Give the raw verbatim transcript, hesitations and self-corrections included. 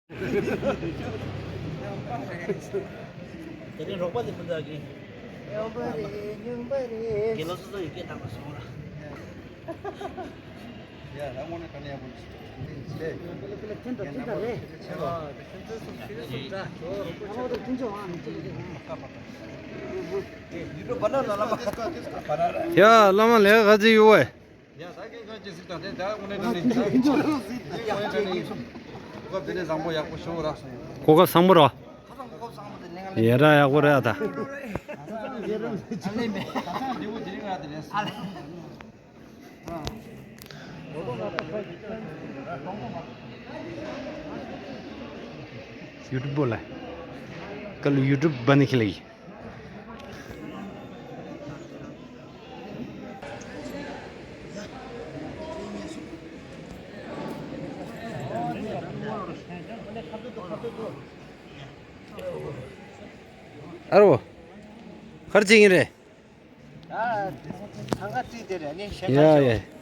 དེ་རིང་རོགས་པ་ལས་མི་འདའ་གི། ཡོང་པ་རེད། ཉུང་པ་རེད། དགེ་ལོ་སོ་སོ་ཡི་གེ་དང་པོ་སོང་ར། ཡ་བླ་མ་ལས་ག་ཚོད་ཡོད་བས། གོ་སྐབས་བཟང་པོ་རོ། ཡ་ར་ཡག་པོ་རེད་ཨ་ད། ཡུ་ཊུབ་པོ་ལ། ཀ་ལུ་ཡུ་ཊུབ་བ་ནི་ཁི་ལ་ཡི། ཨ་རོ། གར་ཅིག་ཡིན་རེད། ཨ། ཐང་ག་ཙི་དེ་རེད་ནི་ཞེ་ཡ་ཡ།